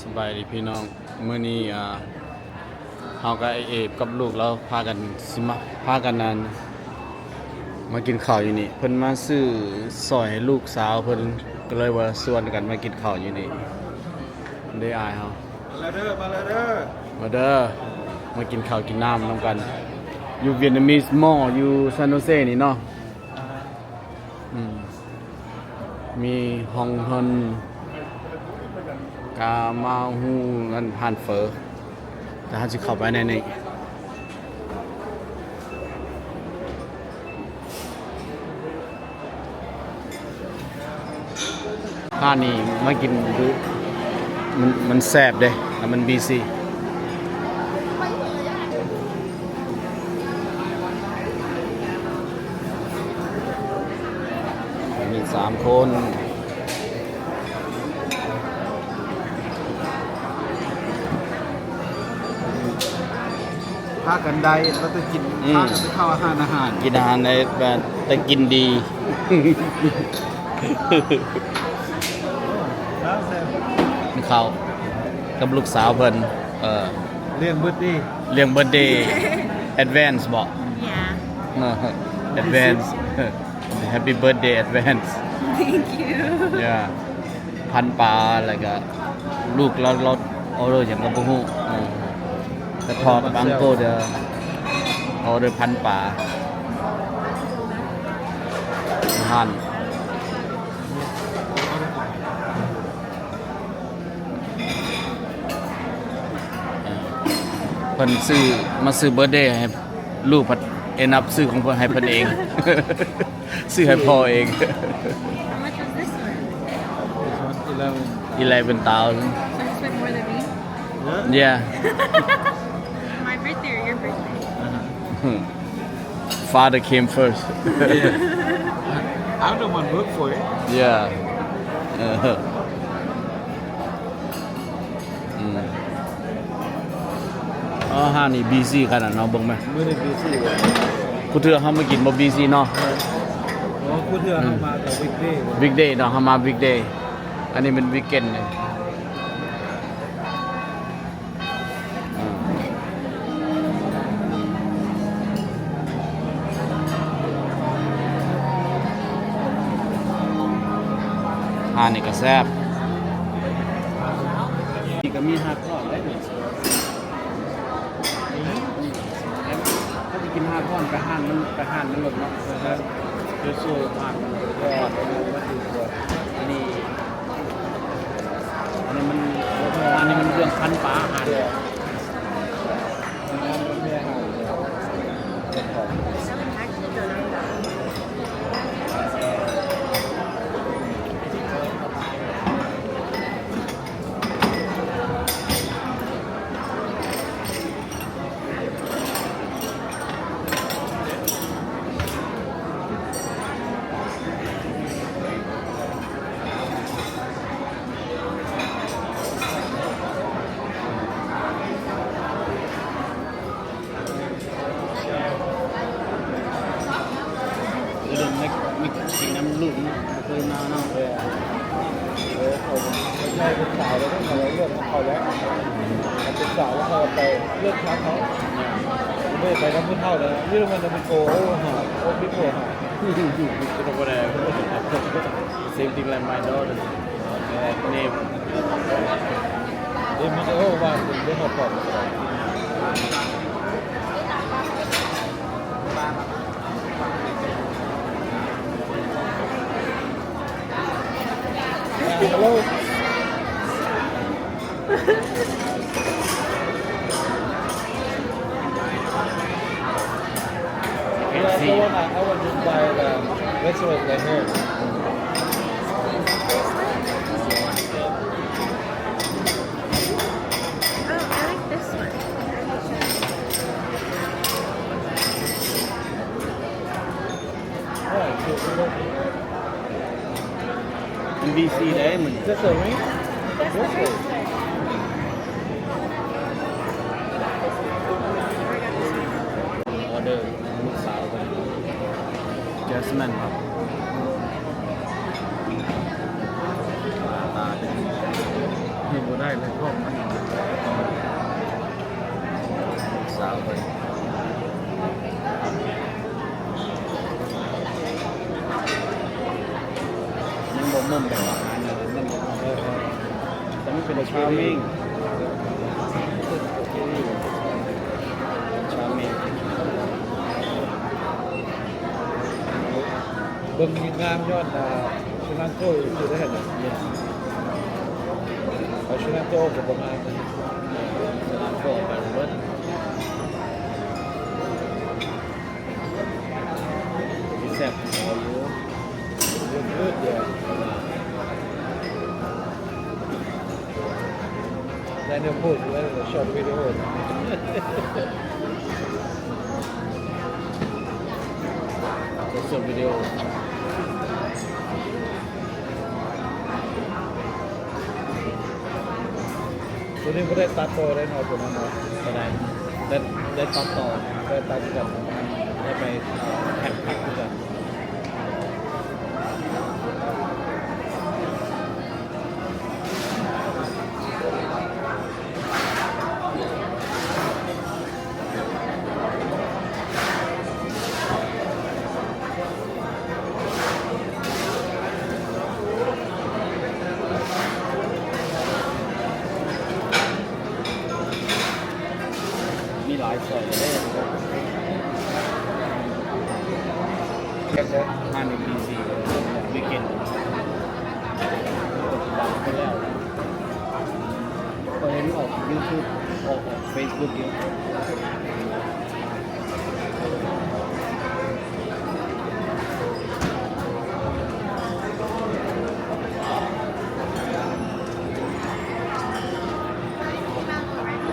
ສະບາຍດີພີ່ນ້ອງ ມື້ນີ້ ອ່າ ເຮົາກັບອ້າຍເອບກັບລູກລາວພາກັນ ຊິມາ ພາກັນນັ້ນ ມາກິນເຂົ້າຢູ່ນີ້. ເພິ່ນມາຊື້ສອຍໃຫ້ລູກສາວເພິ່ນ ກໍເລີຍວ່າຊວນກັນມາກິນເຂົ້າຢູ່ນີ້ເດ້ອ້າຍເຮົາ. ມາແລ້ວເດີ ມາແລ້ວເດີ ມາເດີ ມາກິນເຂົ້າກິນນ້ຳນຳກັນ ຢູ່ Vietnamese Mall ຢູ່ San Jose ນີ້ເນາະ. ອືມ ມີຮ່ອງເຮີນ ກາມາຮູ້ ອັນ ຮ້ານເຝີ ແຕ່ເຮົາຊິເຂົ້າໄປໃນນີ້. ຮ້ານນີ້ມາກິນດູ ມັນ ມັນແຊບເດ້ ແລ້ວມັນບີຊີ. ມີສາມຄົນ ພາກັນໄດ້ ແລ້ວໄປກິນ ອືມ ພາກັນໄປເຂົ້າຮ້ານອາຫານ ກິນອາຫານໄດ້ ແຕ່ກິນດີ. ກິນເຂົ້າກັບລູກສາວເພິ່ນ ເອີ ລ້ຽງເບີດເດ ລ້ຽງເບີດເດ advance ບໍ? Yeah. Advance. Happy birthday advance. Thank you. Yeah. ພັນປາ ແລ້ວກະລູກລາວ ລາວອໍເດີຫຍັງກໍບໍ່ຮູ້. ເອີ ກະທອດກັບອັງໂກເດີ ອໍເດີພັນປາ ອາຫານ. ເອີ ເພິ່ນຊື້ ມາຊື້ເບີດເດໃຫ້ລູກ ພັດ end up ຊື້ຂອງເພິ່ນໃຫ້ເພິ່ນເອງ ຊື້ໃຫ້ພໍ່ເອງ. How much was this one? This one, eleven. Eleven thousand. So you spent more than me? Yeah. Yeah. My birthday or your birthday? Uh-huh. Father came first. Yeah. I'm the one work for it. Yeah. ອືມ ອໍ ຮ້ານນີ້ບີຊີຂະໜາດເນາະ ເບິ່ງແມ. ມື້ນີ້ບີຊີ ຄູ່ເທື່ອເຮົາມາກິນບໍ່ບີຊີເນາະ. ແມ່ນ. ອໍ ຄູ່ເທື່ອເຮົາມາກໍວິກເດ ວິກເດເນາະ ເຮົາມາວິກເດ. ອັນນີ້ແມ່ນວິກເກັນເດ. ອ່າ ຮ້ານນີ້ກໍແຊບ ນີ້ກໍມີຮາກກ້ອນໄດ້ນີ້. ເຮົາໄປກິນຮາກກ້ອນ ໄປຮ້ານມັນ ໄປຮ້ານມັນໂລດເນາະ. ເອີ ເຈົ້າໂຊຮ້ານມັນ ອັນນີ້ ອັນນີ້ມັນ ອັນນີ້ມັນເລື່ອງພັນປາອາຫານ. ເລື່ອງ ແມັກ ແມັກກິນນຳລູກເນາະ ບໍ່ເຄີຍມາເນາະ. ເອີ ເອີ ເຂົາ ເຂົາໃຫຍ່ເປັນສາວແລ້ວ ເຂົາເລືອກເຂົາແລ້ວ ເປັນສາວແລ້ວ ເຂົາໄປເລືອກທາງເຂົາ ບໍ່ໄດ້ໄປນຳຜູ້ເຖົ້າແລ້ວ. ຢູ່ນຳມັນນະ people old ຫາ old people ຫາ ກໍບໍ່ໄດ້. Same thing like my daughter. Name. They make a whole lot of them. They help out. Hello. Yeah, I want, I want to buy the restaurant right here. Oh, I like this one. Alright, so we don't ມັນບີຊີໄດ໋ມື້ນີ້. That's a ring? That's a ring. ອໍເດີລູກສາວເພິ່ນ Jasmine ເນາະ. ໜ້າຕາເປັນ ເຮັດບໍ່ໄດ້ເລີຍ. ສາວເພິ່ນ ຍັງບໍ່ໝົມແບບອາຫານເລີຍ ຍັງບໍ່ໝົມ ເອີ ເອີ ແຕ່ມັນເປັນ charming charming ເບິ່ງງາມຍ້ອນ ອ່າ Shinanto ຢູ່ໄດ້ຫັ້ນນະ Yeah. ເອົາ Shinanto ກໍບໍ່ງາມນະ Shinanto ໄປເບິດ ແຊບພໍຢູ່ Good, good, yeah. Daniel post, uh, short video. Social video. ຕົວນີ້ບໍ່ໄດ້ຕັດຕໍ່ໄດ້ເນາະ ຕົວນັ້ນເນາະ ບໍ່ໄດ້ ໄດ້ ໄດ້ຕັດຕໍ່ ໄດ້ຕັດຄືກັນ ໄດ້ໄປແທັກ ແທັກຄືກັນ. ມີຫຼາຍຊອຍເດ້ ແຕ່ວ່າຮ້ານນີ້ບີຊີ ວີກເອັນ ບັງໄປແລ້ວ ກໍເຫັນອອກຢູທູບ ອອກເຟສບຸກຢູ່.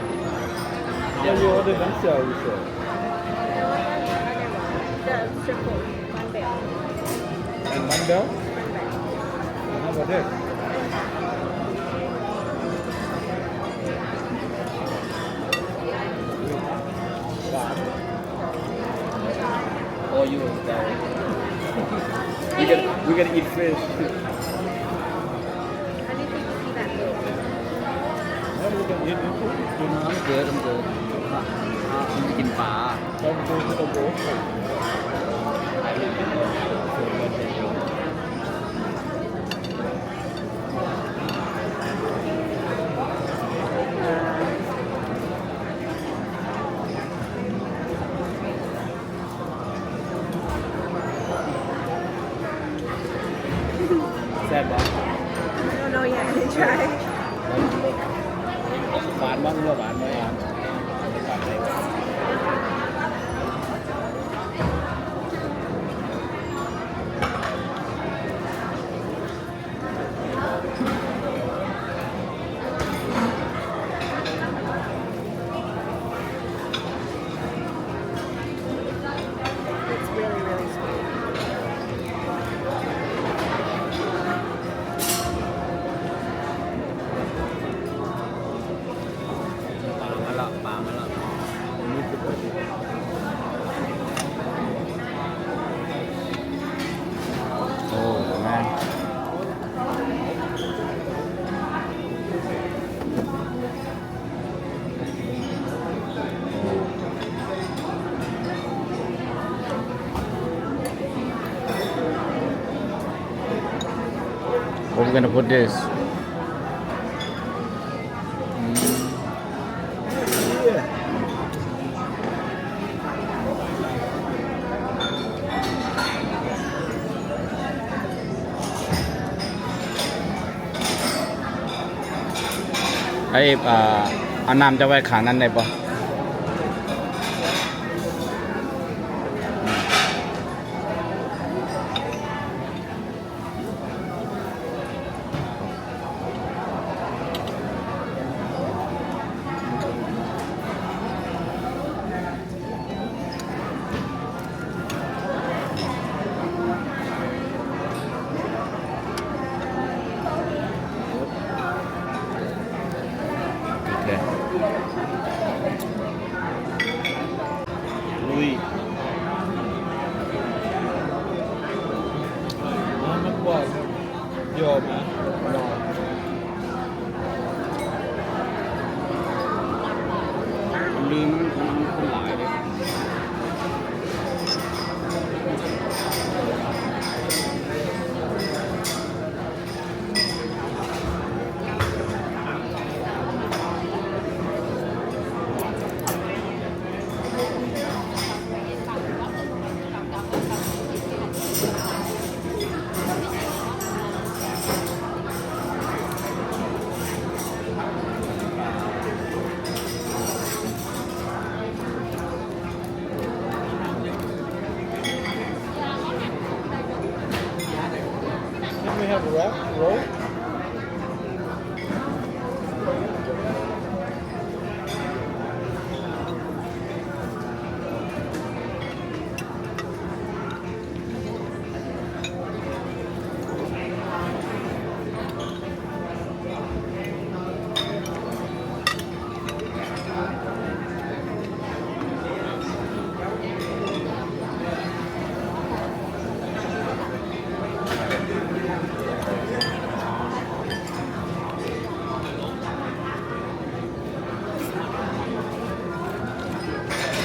How you order them, sir? You sure? The triple, one bell. And one bell? One bell. And how about this? ຫວານ All you, we gonna, we gonna eat fish. ອັນນີ້ຄືຊີແບບເດີມ Well, we can eat it too. ກິນນ້ຳເກີ ນ້ຳເກີ ກິນປາ Don't go to the boat. ແຊບບໍ່? I don't know yet. Can try. ຫວານບໍ່? ເນື້ອຫວານບໍ່? ຫວານ. It's really, really sweet. ປາມາແລ້ວ ປາມາແລ້ວ ໂອ້ ງາມ. ໂອ້ We're gonna put this. ໄອ້ ເອີ ເອົານ້ຳຈະໄວ້ຂ້າງນັ້ນໄດ້ບໍ່? ລຸຍ ນ້ຳມັນກວ້າງ ຍອມນະ. ລືມ ມັນ ມັນຄົນຫຼາຍເດ້. Can we have a wrap? Roll?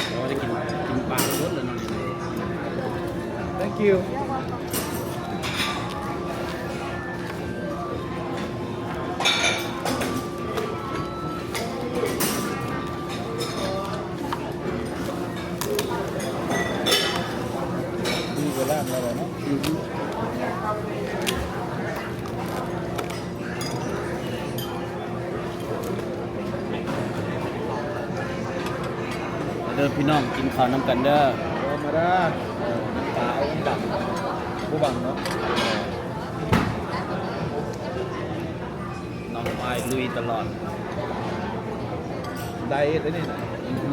ແຕ່ວ່າໄດ້ກິນ ກິນປາລົດແລ້ວເນາະ. Thank you. ດີ ໄປລ້າງແລ້ວເນາະ. ມາເດີພີ່ນ້ອງ ກິນເຂົ້ານຳກັນເດີ. ເດີມາເດີ. ເອີ ປາເອົາບັງ ບໍ່ບັງເນາະ. ນ້ອງອ້າຍລຸຍຕະຫຼອດ. ໄດເອັດເດ້ນີ້ນະ. ອືຮຶ.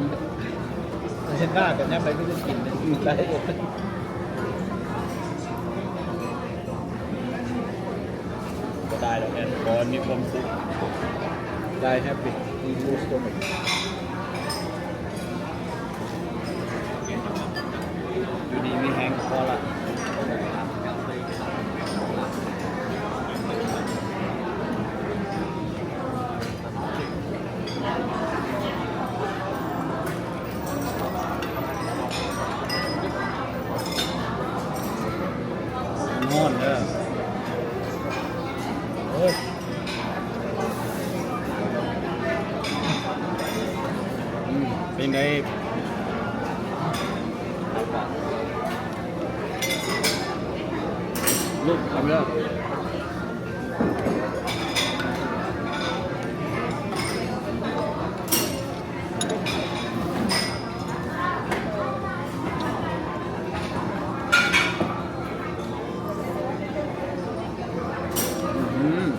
ເຫັນໜ້າກັນຍາມໃດກໍໄດ້ກິນເດ້. ອືມ ໄດເອັດ. ບໍ່ຕາຍດອກແມ່ນ ຂໍໃຫ້ມີຄວາມສຸກ. Die happy, eat full stomach. ຢູ່ດີມີແຮງກໍພໍລະ. ຮ້ອນເດີ. ໂອ້ຍ. ອືມ ເປັນໃດ? ລູກທຳເດີ. ອືມ.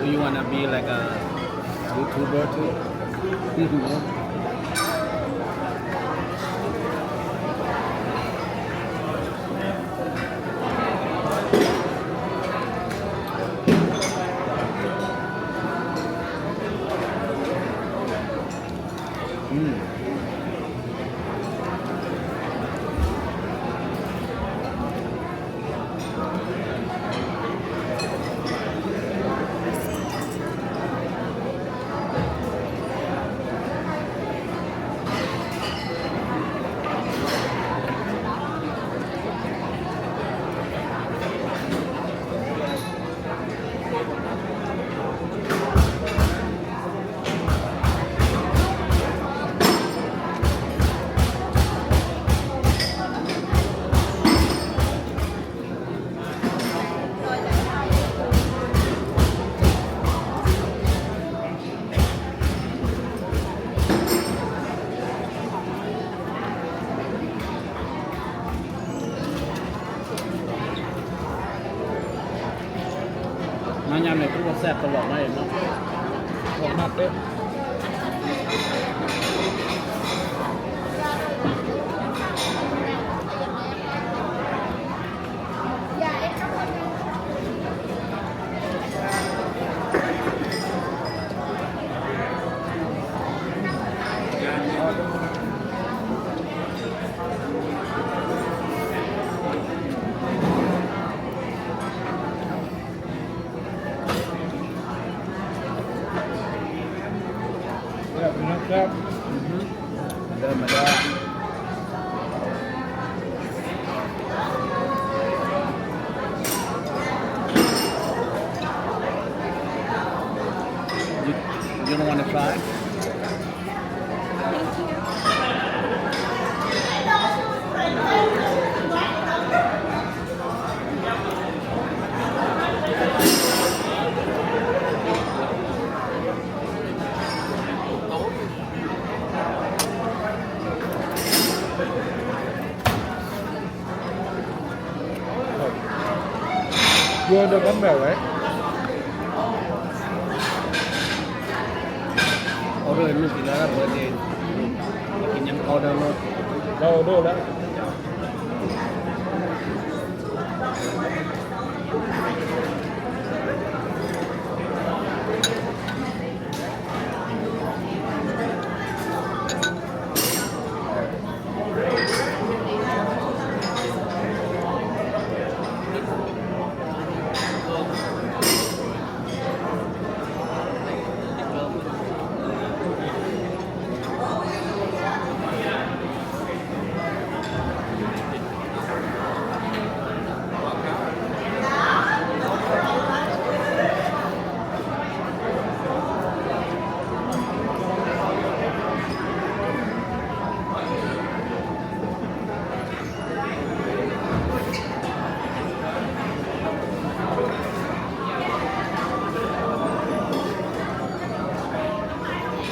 Do you wanna be like a YouTuber too? ມາຍາມໃດຄືວ່າແຊບຕະຫຼອດເນາະ ເນາະ ຂອງມັກເດ້. Yep, yep, yep. ເລີ່ມມາແລ້ວ. You, you don't wanna try? Thank you. ຢູ່ດຽວກັນແບບໃດ? ອໍເດີລູກກິນແລ້ວເບີດເດ ກິນຫຍັງອໍເດີໂລດ. ເຮົາອໍເດີແລ້ວ.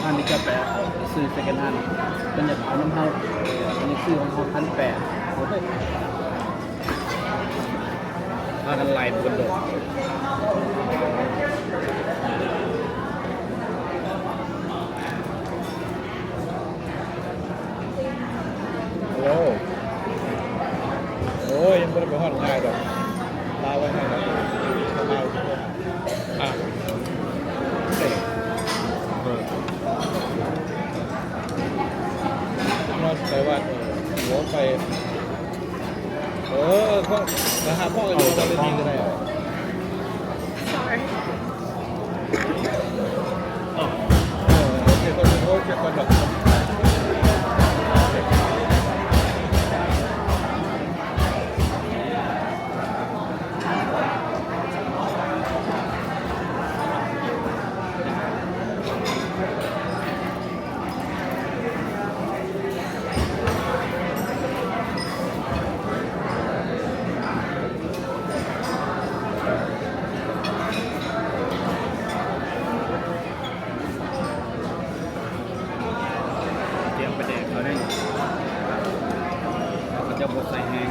ຮ້ານທີ່ຈະໄປຊື້ second hand ເພິ່ນຢາກເອົານຳເຮົາ ອັນນີ້ຊື້ຂອງເຮົາ ພັນແປດ. ໂອ້ໂຫ ພາກັນໄລ່ບຸນໂດດ. ໂອ້ ໂອ້ຍ ຍັງບໍ່ໄດ້ໄປຮອດງ່າຍດອກ ລາວໄວ້ໃຫ້ເນາະ ລາວ ອ່ະ ເຕະ ເອີ ນອນໄປວັດ ເອີ ຫົວໄປ ເອີ ເອີ ເພາະ ໄປຫາພໍ່ຢູ່ ເອົາ ຕອນເວທີກໍໄດ້. Sorry. ເອີ ໂອເຄ ກ່ອນ ໂອເຄ ກ່ອນດອກ. ຕຽມປາແດກເຂົາແນ່ ເຂົາເຈົ້າບໍ່ໃສ່ແຮງ.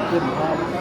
ຂຶ້ນຮອດ ເ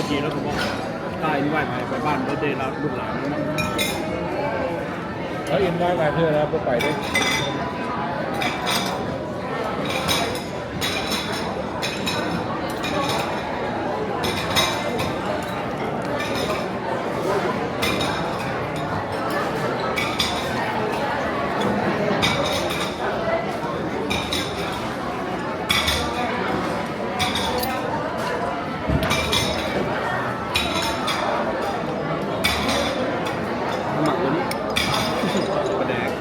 ກີ້ແລ້ວກໍບອກ ຖ້າອິນໄຫວ້ໄປ ໄປບ້ານເບີດເດລະລູກຫຼານເນາະ. ແລ້ວອິນໄຫວ້ຫຼາຍເທື່ອແລ້ວບໍ່ໄປເດ້. ໝາກໂຕນີ້ ປາແດກ.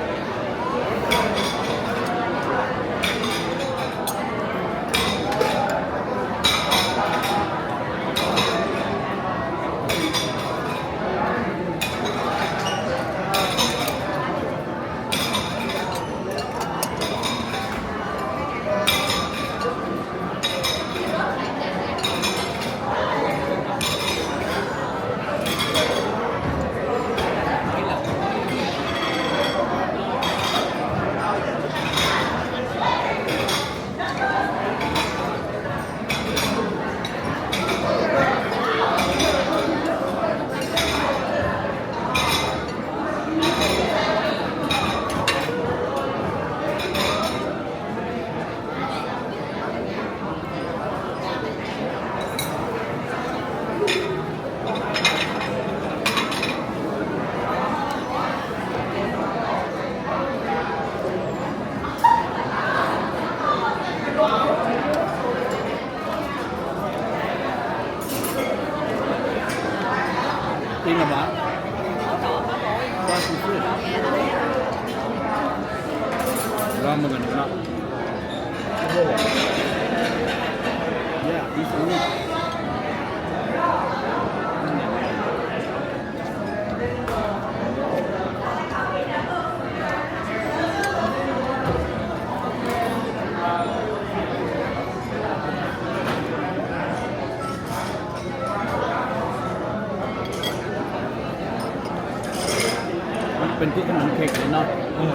ລອງເບິ່ງກັນເນາະ. Yeah, this one. ມັນເປັນຄືຂະໜົມເຄັກເລີຍເນາະ. ເອີ.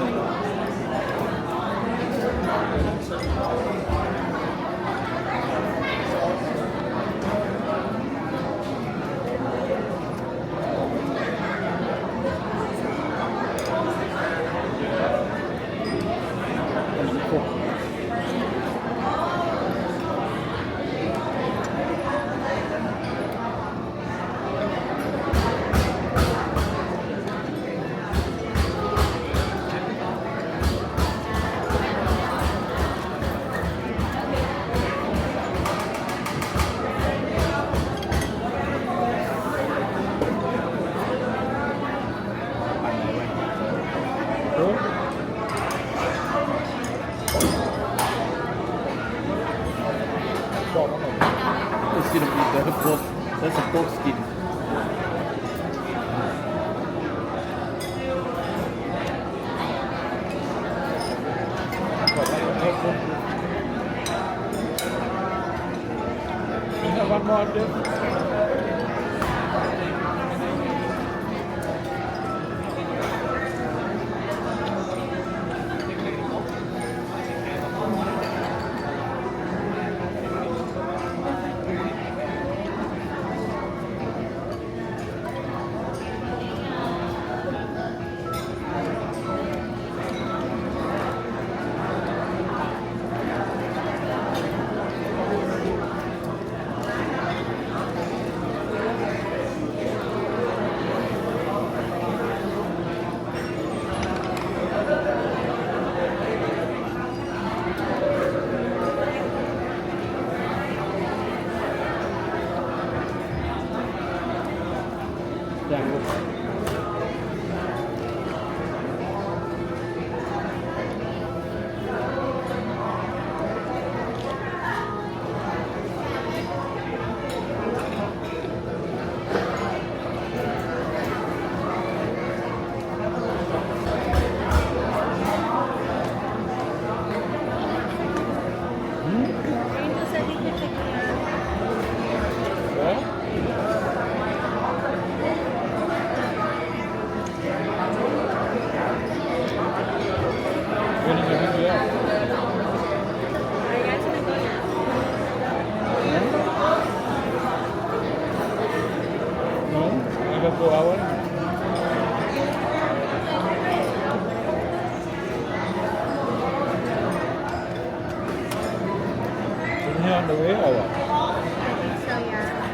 The way or what? I think so, yeah.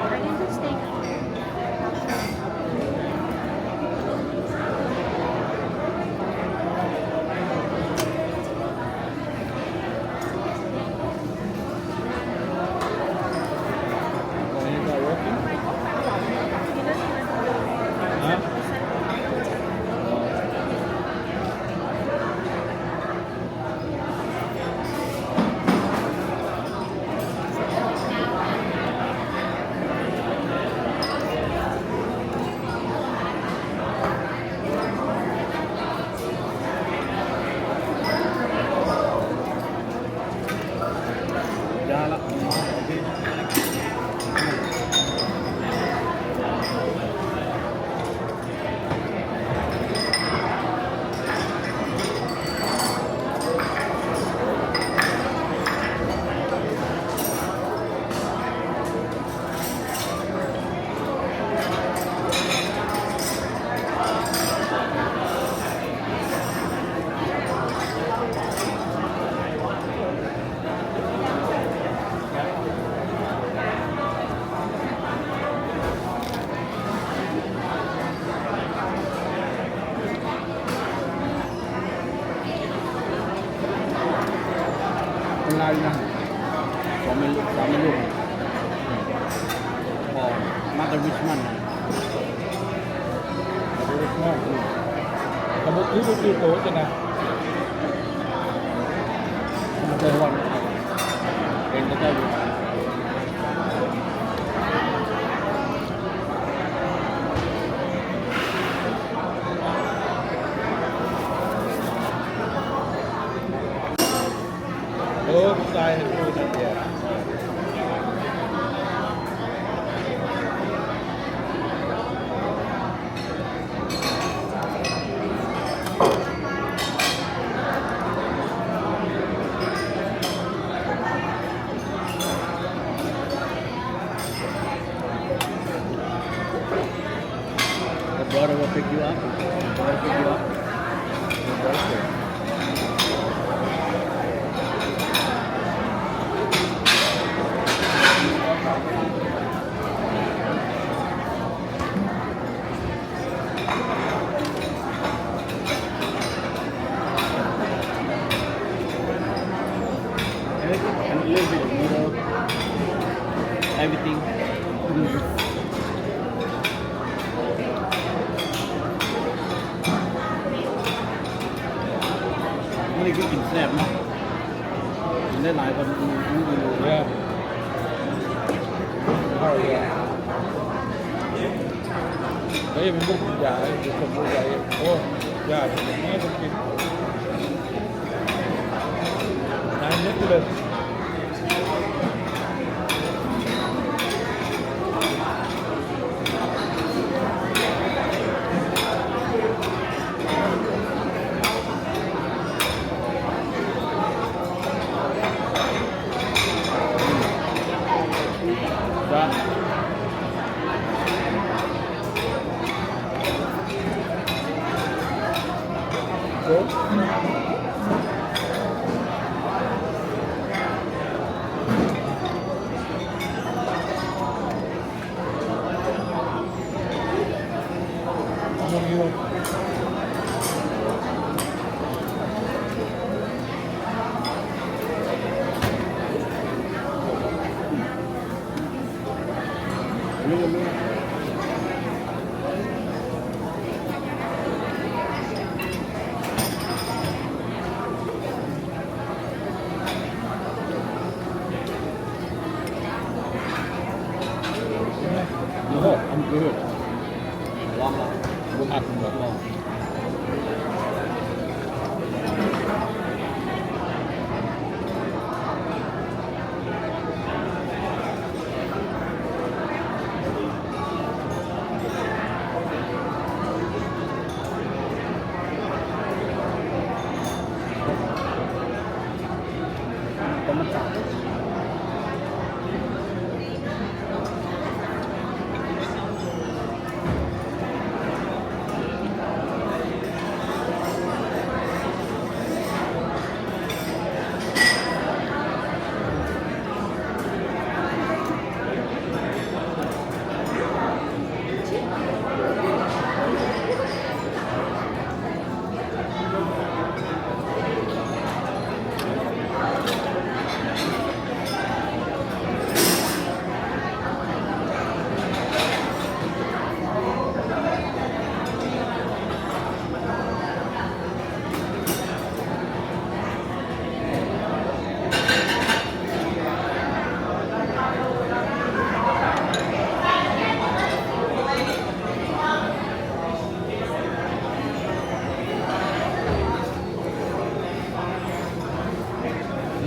I think it's staying.ຄົນລາວຢູ່ນະ ສອງແມ່ລູກ ສາມແມ່ລູກ ພໍ່ມາແຕ່ລິດມອນນະ ມາແຕ່ລິດມອນ ອືມ ກະບໍ່ຄື ບໍ່ຄືໂຕຈັ່ງໃດ ມັນເປັນຮອດ ເຫັນເຂົາເຈົ້າຢູ່. ໂອ້ ຜູ້ຊາຍເຫັນຜູ້ນັ້ນແຫຼະ. The brother will pick you up. The brother pick you up. The brother pick. Everything, and a little bit of noodle. Everything. Noodles. ມື້ນີ້ຄືກິນແຊບເນາະ ກິນໄດ້ຫຼາຍກວ່າມື້ອື່ນ. Yeah. Oh, yeah. ເອີຍ ມັນບໍ່ກິນຢາ ເອີຍ ເປັນຄົນບໍ່ຢາ ໂອ້ ຢາ ແມ່ຕ້ອງກິນ ນາຍເຮັດຢູ່ເດີ.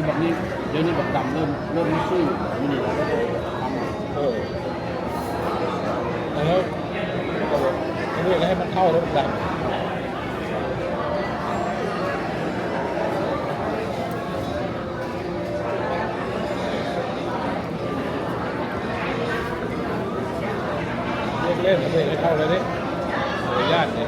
ບັດນີ້ ດຽວນີ້ບັກດຳເລີ່ມ ເລີ່ມມາສູ້ຢູ່ນີ້ແລ້ວ. ເອີ ແລ້ວ ເອີ ເຮັດໃຫ້ມັນເຂົ້າແລ້ວບັກດຳ. ເຮັດເຫຼັ້ນ ເຮັດເຂົ້າແລ້ວເດ້ ບໍ່ໄດ້ຢ້ານເດ້.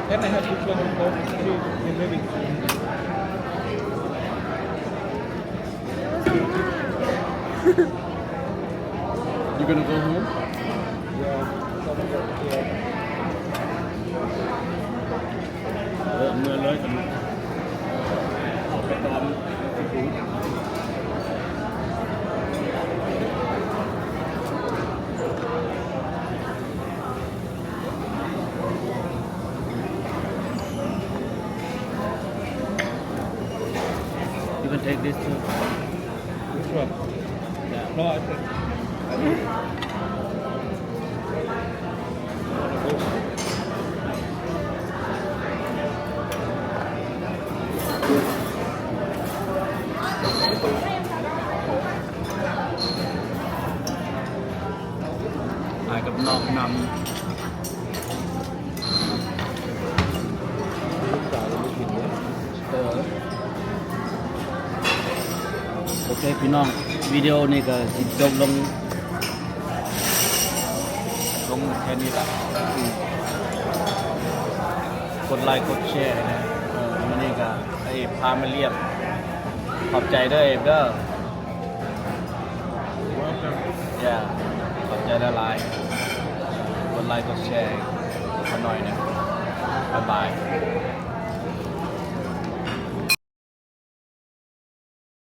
Can I have this one? Coke, please, in living. You gonna go home? Yeah. ເອີ ເມືອເລີຍ ອອກໄປຕອນ. You can take this too. Which one? Yeah. No, I think. ອ້າຍກັບນ້ອງນຳ. ເອີ ໂອເຄ ພີ່ນ້ອງ ວິດີໂອນີ້ກໍຊິຈົບລົງ ລົງແຄ່ນີ້ລະ. ກົດໄລກົດແຊໃຫ້ແດ່. ເອີ ມື້ນີ້ກໍໄດ້ພາມາລຽມ. ຂອບໃຈເດີ ເອັມເດີ. ເອີ ຂອບໃຈຫຼາຍໆ. ກົດໄລກົດແຊໃຫ້ຂ້ານ້ອຍແດ່. ບາຍບາຍ.